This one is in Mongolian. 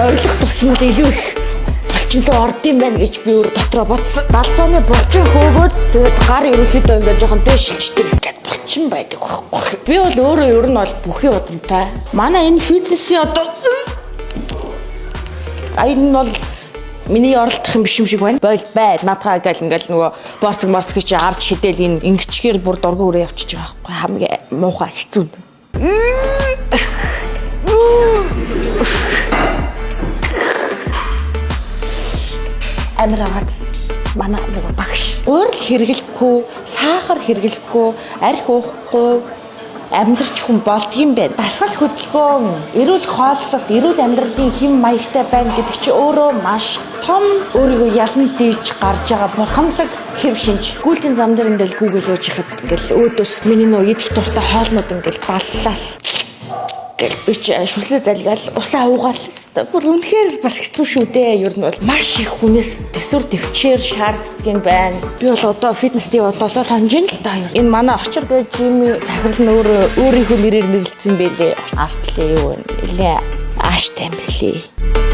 Орилох тусмал илүү их булчин руу орд юм байна гэж би өөр дотроо бодсон. Далбааны булчин хөөгөөд, тэгээд гар ерөнхийдөө ингээд жоохон дээшилчдэг ингээд булчин байдаг байхгүй. Би бол өөрөө ер нь бол бүхий удамтай. Манай энэ фитнесийн одоо, за, энэ бол миний оролдох юм биш юм шиг байна. Бойл бай. Наадхаа гэл ингээл нөгөө борцог морцог чи авч хідэл энэ ингэчгээр бүр дургу өрөө явчихж байгаа байхгүй. Хамгийн муухай, хэцүү. Амар агаад манай нөгөө багш. Гурил хэрэглэхгүй, сахар хэрэглэхгүй, архи уухгүй амьдрч хүн болдгийм байна. Дасгал хөдөлгөөн, эрүүл хооллолт, эрүүл амьдралын хэм маягтай байна гэдэг чи өөрөө маш том өөрийгөө ялан дийж гарч байгаа бурхамлаг хэв шинж. Гүйлтийн зам дээр ингээл гүгэл явж хахад ингээл өөдөөс миний нөө идэх дуртай хоолнууд ингээл баллал гэл би чи шүлсээ залгаал, усаа уугаал хэвээр. Бүр үнэхээр бас хэцүү шүү дээ. Ер нь бол маш их хүнээс төсвөр төвчээр шаарддаг юм байна. Би бол одоо фитнестэй одоо л хонжин л да. Энэ манай очир гэж юм захирал нь өөрөө өөрийнхөө нэрээр нэрлэлсэн байлээ. Артлын юу вэ? Нилээ ааштай юм бэлээ.